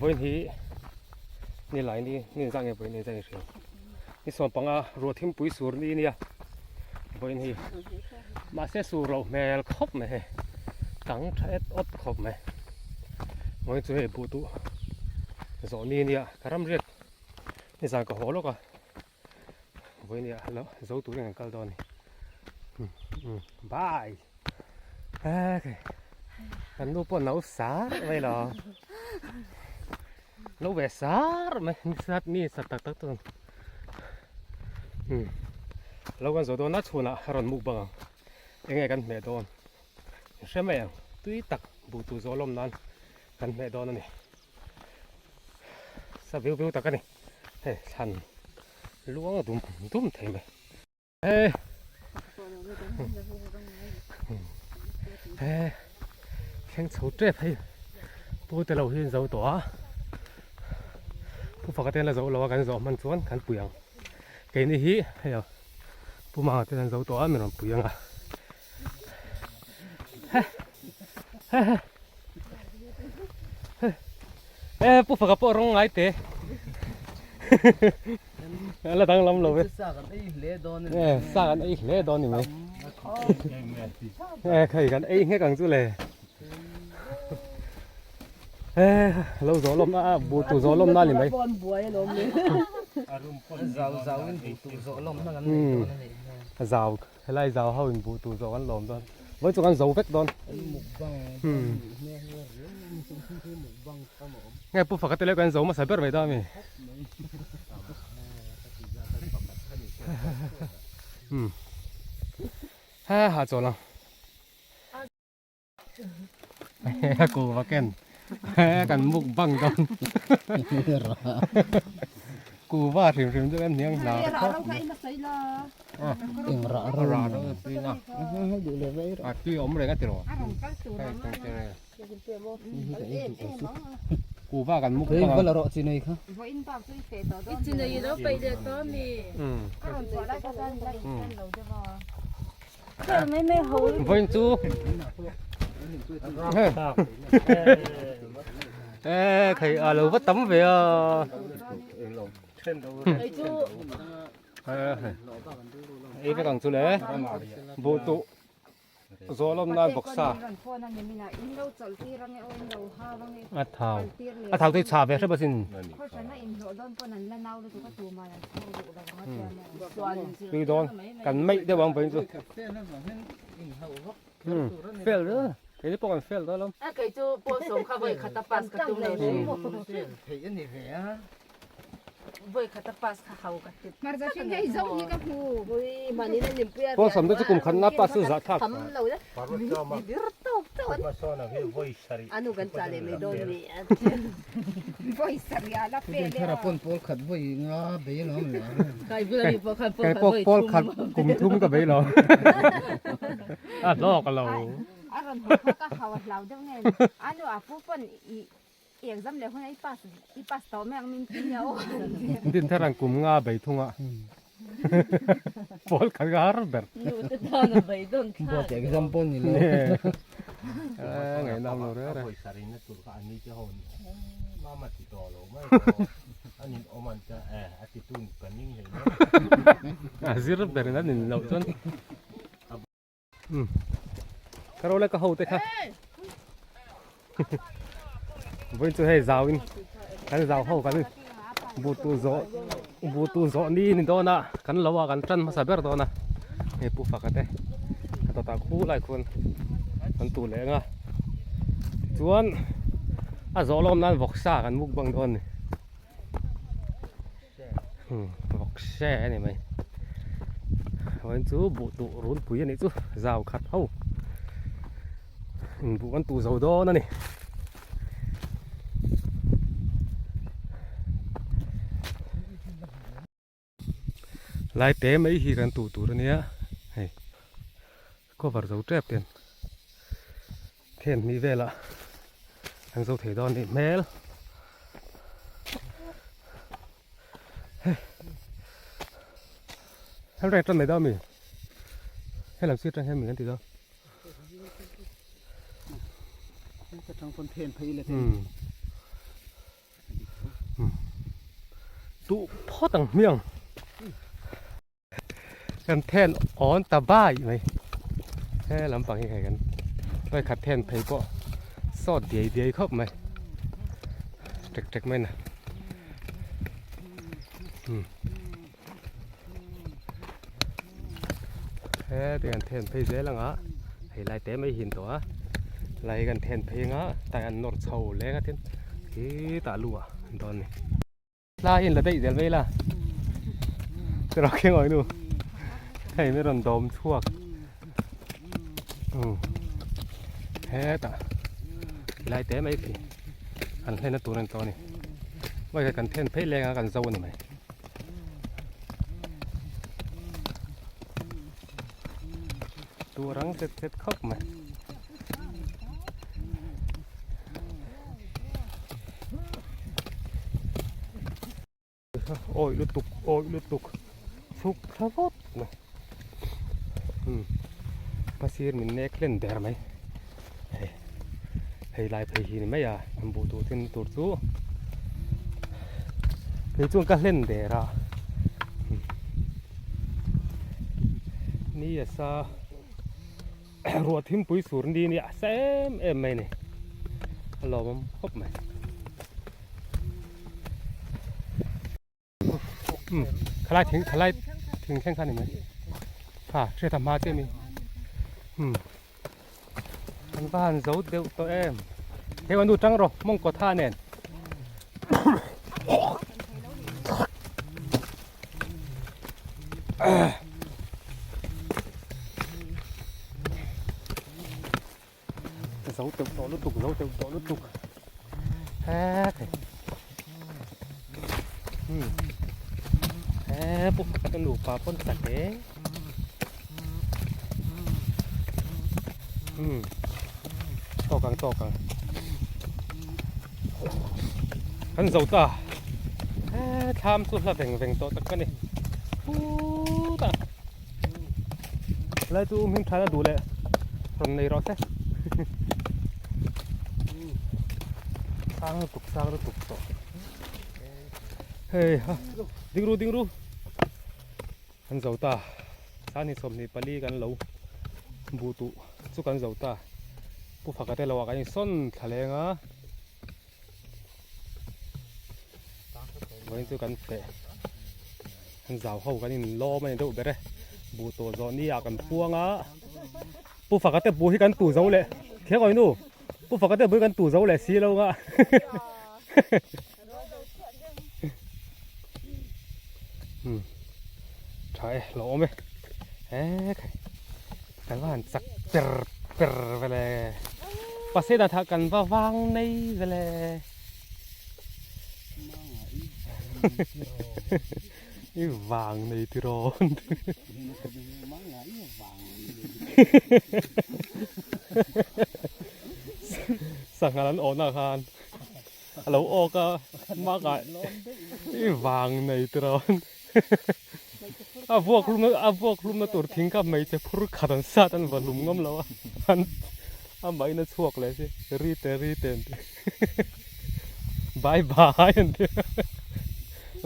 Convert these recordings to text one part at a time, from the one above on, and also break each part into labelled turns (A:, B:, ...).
A: Vawiin hi ni lai ni ni zah nge vawiin ni zah nge hria ni sawm panga ruah thimpui sur ni nia vawiin hi mahse sur loh hmel khawp mai hei tang tha et awt khawp mai vawiin chu hei buh duh zawh ni nia ka ram riat nizan ka haw lawk a vawiin ah lo zo turin kan kal dawn a ni bye okay kan nu pawh no sar mai lo lo ve sar mai ni sat ni sat tak tak chuan lo kan zo dawn a chhunah a rawn muk bang ang enge kan hmeh dawn hre mai ang tui tak buh tur zawh lawm nan kan hmeh dawn a ni. Sa viu viu tak a ni hei thlan luang dum dum thei mai he he thleng chho tep hei pu te lo hi an zo tawh a pu faka te an la zo lo a kan zawh hman chuan kan pui ang keini hi hei a pu manga te an zo tawh a min rawn pui ang a he he he. E pu faka pawh rawng ngai te la dang lam lo ve
B: sa kan ei hle dawn
A: e sa kan ei hle dawn ni mai e khai kan ei nghek ang chu le e lo zawh lawm na bu tu zawh lawm na ni mai
B: zau zau in bu tu zawh lawm na kan nei dawn ani
A: zau Helai zau ho in buh tur zawk an lawm dawn. Vawi chu kan zo vek dawn. Nge pu faka te leh kan zo hmasa ber mai dawn a mi. Ha ha chawl ang. A ku va ken kan muk bang dawn ku va hrim hrim chu kan hniang hna khawp mai
B: eng rah
A: rah rah tui na a tui awm reng a tiraw ku va kan muk bang
B: a rawh chi nei kha
A: Vawiin chu e khai a lo va tam ve a ei vek ang chu le buh tuh zawh lawm nan bawksa a thau a thau chu i chah ve hrep asin. Tui dawn kan meih deuh ang vawiin chu fel zel keini pawh kan fel dawn alawm.
C: A kei chu pawl sawm kha vawi khat a pass ka tum lo hrim.
B: Theih a ni ve a.
C: Vawi khat a pass kha hau ka ti.
D: Hmarcha hring hei zo hi ka hmu.
A: Pawl sawm te chu kum khat na pass chu zah thlak.
C: Anu kan chah leh mai dawn ni.
D: Vawi sarih a la pe leh
B: a. Pawn pawl khat vawi nga bei alawm le.
C: Kai bula mi pawh khan pawl
A: Kai
C: khat
A: pawh
C: vawi
A: pawl
C: thum.
A: khat kum thum ka bei lo. A hlawk a lo.
D: A rawn haw kha ka hau a hlau deuh nge ni. Anu a pu pawn i exam leh hunah i pass i pass tawh mai ang min ti nia aw.
A: Din thar ang kum nga bei thung a. Pawl khat ka har ber.
C: Nu te tan a bei dawn thlak.
B: Board exam pawh ni lo.
A: Ngaih nam lo reng reng. A zir ber in a nin loh chuan. Ka ro le ka ho te kha. Vawiin chu hei zau in kan zau ho kan buh tu zawh buh tu zawh ni ni dawn a kan lo a kan tan hmasa ber dawn a hei pu faka te a tawtah khu lai khuan kan tu leh ang a tichuan a zawh lawm nan vawksa kan muk bang dawn a ni vawksa a ni mai vawiin chu buh tuh runpui a nih chu zau khat ho. Buh kan tuh zo dawn a ni. Lai te mai hi kan tuh tur a nia hei cover zo tep ten then hnih velah an zo thei dawn a nih hmel hei hel reng tan mai dawn a mi helam sir atang hian mi kan ti dawn. Duh phawt ang hmiang. Kan then awn ta bai mai. He lampang hi hei kan vawi khat then phei pawh sawt diai diai khawp mai. Tek tek mai na. Hmm. He ti kan then phei zel anga hei lai te mai hin tawh a. Lai kan then phei anga tai an nawr chho leng a tin khi tah lu ah an dawn ni. Thla in la daih zel mai la churah khi ngawi nu hei mi rawn dawm chhuak umm hetah lai te mai khi an hlen na tur an tawh a ni vawi kan then phei leng a kan zo a ni mai. Tur ang zet zet khawp mai. Awi lutuk awi lutuk chhuk thla vawt mai umm hmasir min nek hlen der mai hei hei lai phei hi ni mai a an buh duh chin tur chu kei chuan ka hlen der a ni a sa. Ruah thimpui sur ni ni a sa em em mai ni a lawmawm khawp mai umm khalai thing khalai thing thleng kha ni mai kha hriat a hma chiah mi umm an va han zo deuh tawh em hei nu tang rawh mawngkaw tha nen. Zo teuh tawh lutuk zo teuh tawh lutuk he thei hmm he pu pakhat a nupa pawn chak e hmm tawk ang tawk ang Kan zo ta he thlam chu hla veng veng tawh tak ka ni putah lai chu hming tha na duh leh rawn nei rawh se sang lutuk sang lutuk tawh hei ha ding ru ding ru kan zo ta sani 24 kan lo buh tuh chu kan zo ta. Pu Faka te lo ah kan insawn thla leng a vawiin chu kan feh an zau ho kan in lawm a ni deuh ber e buh tawh zawh ni ah kan puang a Pu Faka te buh hi kan tu zo leh theng awih nu Pu Faka te buh hi kan tu zo leh si lo nga umm tha e lo awm e hekhai kan va han chak per per vele pasena thah kan va vang nei vele i vang nei tirawn sangha an awhna khan a lo awk a mak ah i vang nei tirawn a vuak hlum a vuak hlum na tur thing kha hmeichhe phur khat an sat an va hlum ngam lo a an amah in a chhuak leh si ri te ri te an ti bye bye an ti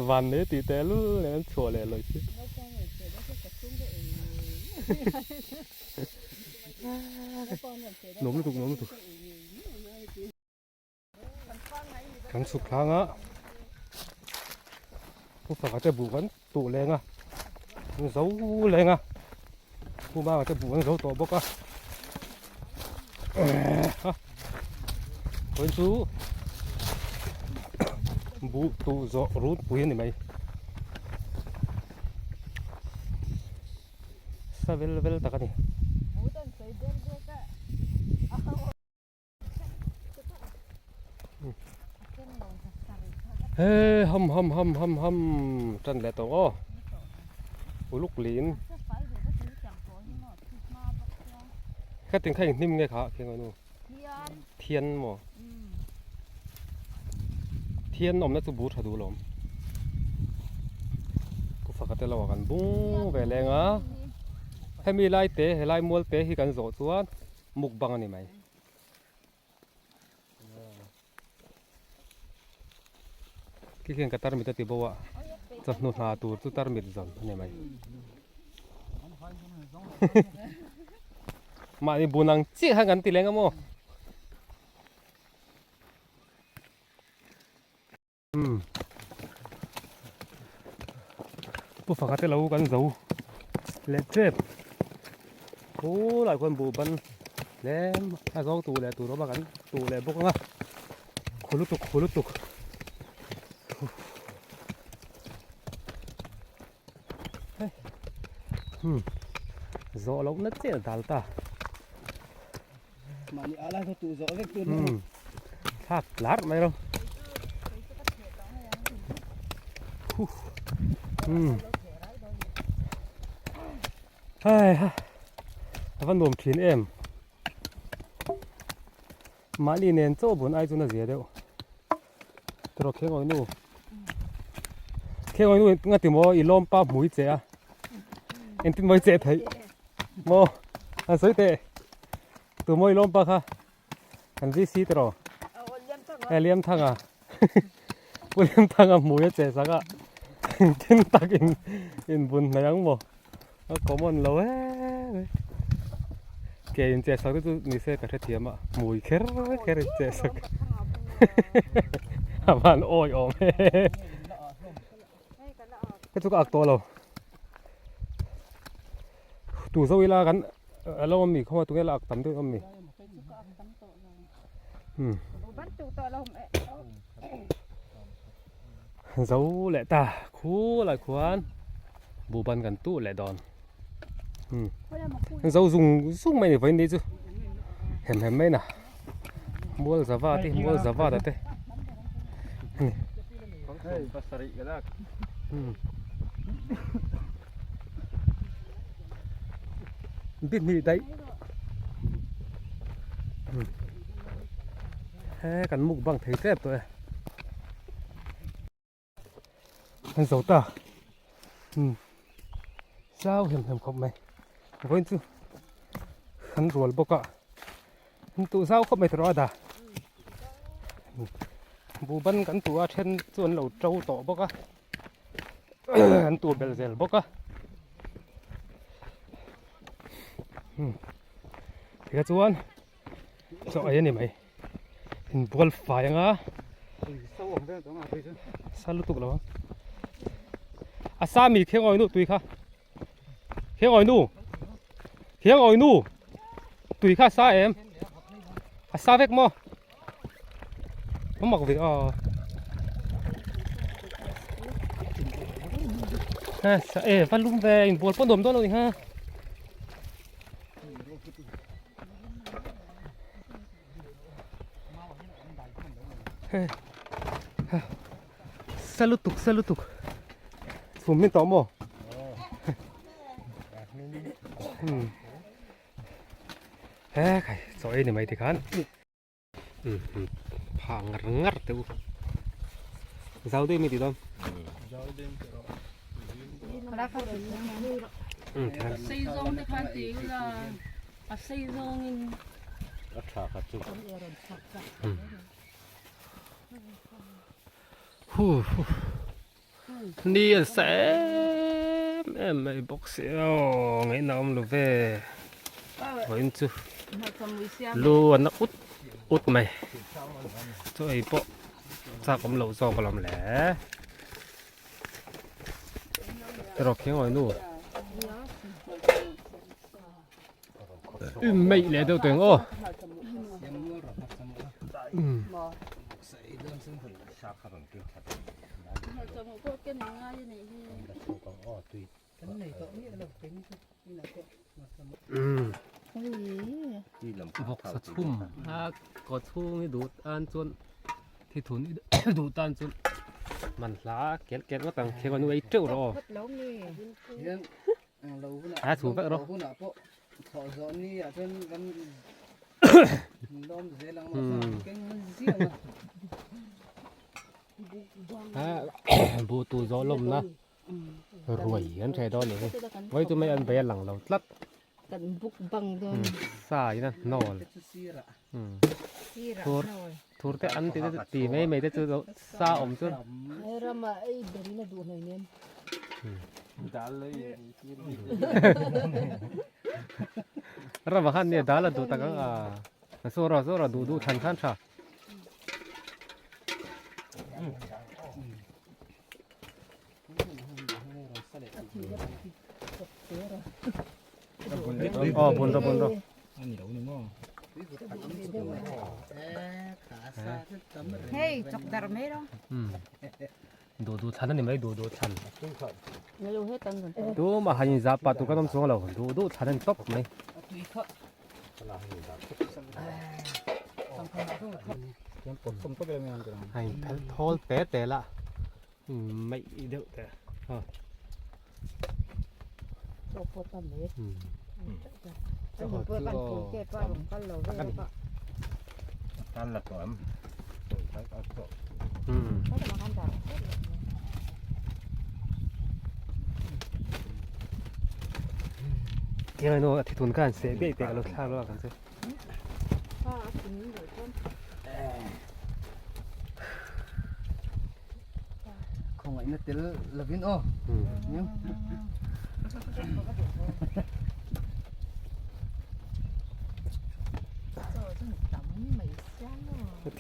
A: van nei tih teh lul nen an chhuah leh lawih si. Nuam lutuk nuam lutuk. Kan chhuk thlang a pu faka te buh kan tuh leng a an zo leng a pu manga te buh an zo tawh bawk a vawiin chu buh tuh zawh runpui a ni mai sa vel vel tak a ni. He ham ham ham ham ham tan leh tawh aw uluk lin khatin kha eng hnim nge kha khi ngawi nu thian maw thian awmna chu bur tha duh lawm pu faka te lo ah kan bung ve leng a hemi lai te helai mual te hi kan zawh chuan mukbang a ni mai. Khi khian ka tarmit a ti bo a. Chawhnu hna tur chu tarmit zawn a ni mai. Mahni bun ang chiah khan kan ti leng a maw? Umm Pu Faka te lo kan zo leh tep khulai khuan buh ban tlem a zawng tu leh tur awm a kan tu leh bawk ang a khu lutuk khu lutuk umm zawh loh na chiah dal ta.
B: Mahni a lai kha tu zawh vek tur
A: ni. Thlak tlar mai ro. Hai ha. A va nuam thin em. Mahni nen chaw bun ai chuna zia deuh. Tawrh kheng awi nu. Kheng awi nu nga ti maw i lawm pa hmui che a. Engtin maw i che theih. Maw an sawi teh. Tu maw i lawm pa kha. Kan VC te rawh. E liam thang a. Pu liam thang a hmui a che sak a. Engtin tak in in bun hnai ang maw. A common lo em. Ke in che sak te chu ni se ka hrethiam a. Hmui kher kher in che sak. A van awi awm e. Hei chu ka ak tawh lo. Tu zo ila kan a lo awm mi khawma tunge la ak tam deuh awm mi. Zo leh ta khulai khuan buhban kan tuh leh dawn. Zo zung zung mai ni vawiin ni chu hem hem mai na mual zava te mual zava ta te bi hnih daih he kan mukbang thei tep tawh e. An zo ta zau hem hem khawp mai vawiin chu an rual bawk a an tuh zau khawp mai tawh a dah buhban kan tuh a then chu an lo to tawh bawk a an tuh belh zel bawk a tikha chuan chaw ei a ni mai. Inbual fai anga sa lutuk lo a sa mi khiang awi nu tui kha khiang awi nu khiang awi nu tui kha sa em a sa vek maw a mak ve a ha sa e va lum ve inbual pawh nuam dawn lo ni ha. Sa lutuk sa lutuk chhum min tawh maw he khai chaw ei ni mai tikhan phah ngar ngar teh u zau deuh mi tih dawn
C: sei zawng te khan ti ila a sei zawngin
E: a tha kha chu
A: hu hu ni an sa em em mai bawk si aw ngaihna awm lo ve vawiin chu lu an ut ut mai chaw ei pawh chak awm loh zawk alawm le. Erawh khiang awi nu meih leh deuh teng aw Vawksa chhum a kaw chhung i duh tan chuan thithun i duh tan chuan man hla kel kel ngawt ang khiang a nu ei teuh rawh aw a chhu vek rawh bu tu zawh lawmna Ruai an hreh dawn nih hi. Vawi chu mai an bei a lang lo tlat.
C: Kan buk bang dawn.
A: Sa in a hnawl. Thur thur te an ti te ti mai mai te chu sa awm chu.
C: Rama ei berin a duh hlei nen.
A: Rama khan nia dal a duh tak ang a. Saw rawh saw rawh duh duh thlan khan tha. Aw bun rawh bun rawh.
D: Hei chawk dar mai rawh.
A: Duh duh thlan a ni mai duh duh thlan. Tumah han inzah pah tur kan awm chuang lo duh duh thlan a ni tawp mai. A inphel thawl te te la maih deuh te a. Eng emaw a thitun khan seh daih teh ka lo thlak lawk ang che.
B: Khawngaihna tel lovin aw.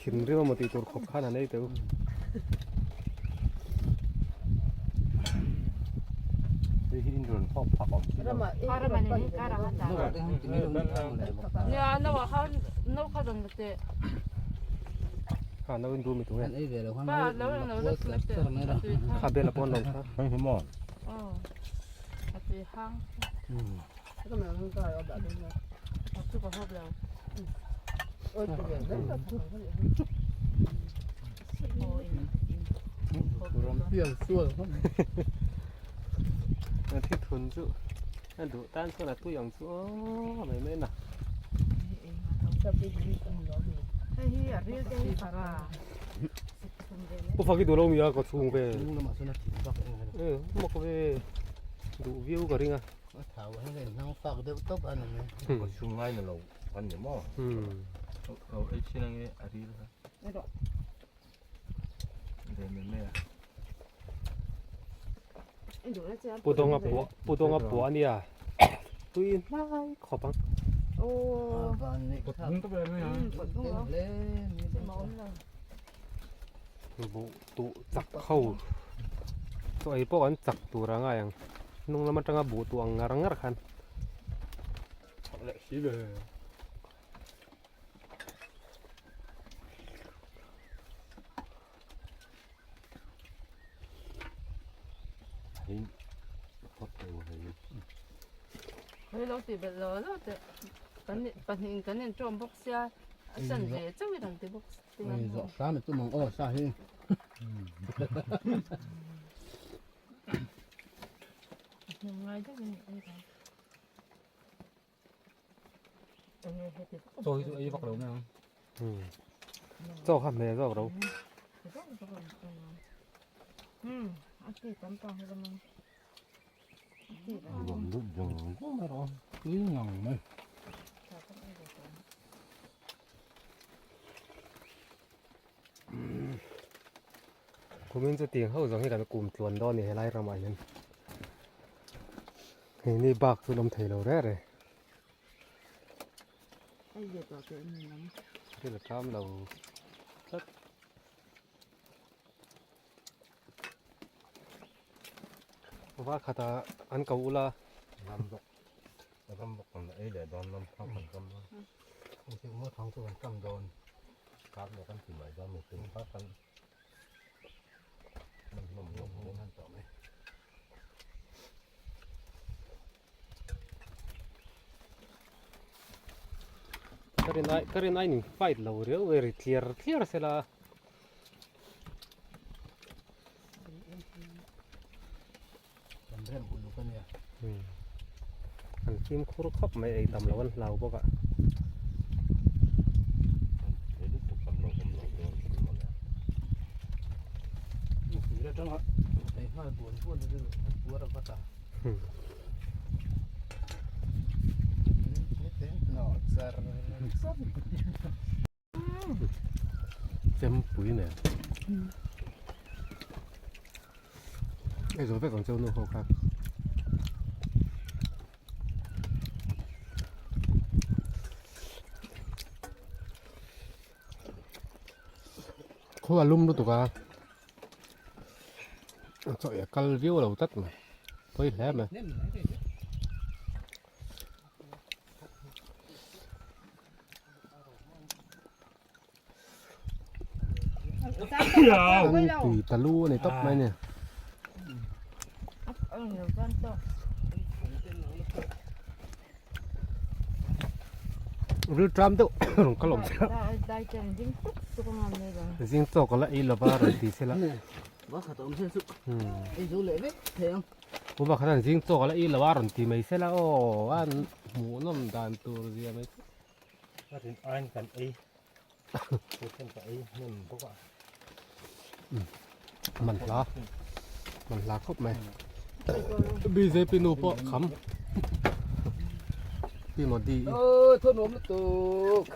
A: Thinrim emaw tih tur khawp khan an ei teuh. Ha no in du mi tu nge. Kha bel a pawn lo kha. Thi thun chu a duh tan chuan a tui ang chu aw mai mai na. Pu fak i duh lo mi a ka chhung ve. E mak ve duh viau ka ring a.
B: A thau hian a inhnang fak deuh tawp a ni mai.
E: Ka chhung ngai na lo an ni maw? Lo ei chin ange a ril kha. Ve mai mai a.
A: Pu Dawnga puah Pu Dawnga puah a nia tui hnai khawp ang. Buh tuh chak ho chaw ei pawh an chak tur a ngai ang hnung lam atanga buh tuh ang ngar ngar khan.
C: Hei lo ti belh lo lo teh kan pahnih in kan inṭawm bawk sia a chan ve chauh in an ti bawk sia.
B: Hei zawh hram i tum ang aw sa hi.
C: Ngai deuh in ei ta.
F: Chaw hi chu ei vak lo mai ang.
A: Chaw kha hmel zawk ro.
B: Tui ngang mai.
A: Kumin chu tiang ho zawng hi kan kum tluan dawn a ni helai ramah hian. Hei ni bak chu an awm thei lo reh reh. Thil a ṭam lo tlat. Va khata an ko ula.
E: Ram bawk ram bawk kan ei leh dawn lam phak kan ram dawn.
B: Engtik maw thang chu kan ṭam dawn.
E: Kak leh kan ti mai dawn mipui phak kan.
A: Ka rin ai ka rin aiin fight lo riau ve ri tliar tliar sela. An fimkhur khawp mai ei tam lo an hlau bawk a. Chempui nen. Ei zo vek ang cheu nu ho kha. Khua lum lutuk a. Chaw ei a kal viau lo tlat mai. Pawi hle mai. An tui ta lu a ni tawp mai a ni. Ril tram deuh rawn kal awm chiah. Zing tawk a la ei lova rawn ti se la. Pu pakhat an zing tawk a la ei lova rawn ti mai se la aw an hmuhnawm dan tur zia mai chu.
E: Ka rin aiin kan ei Kut ka ei hnem bawk a.
A: Man hla man hla khawp mai. BJP nu pawh kham. Pi Modi.
B: Ơ, thôi nốm nó tục.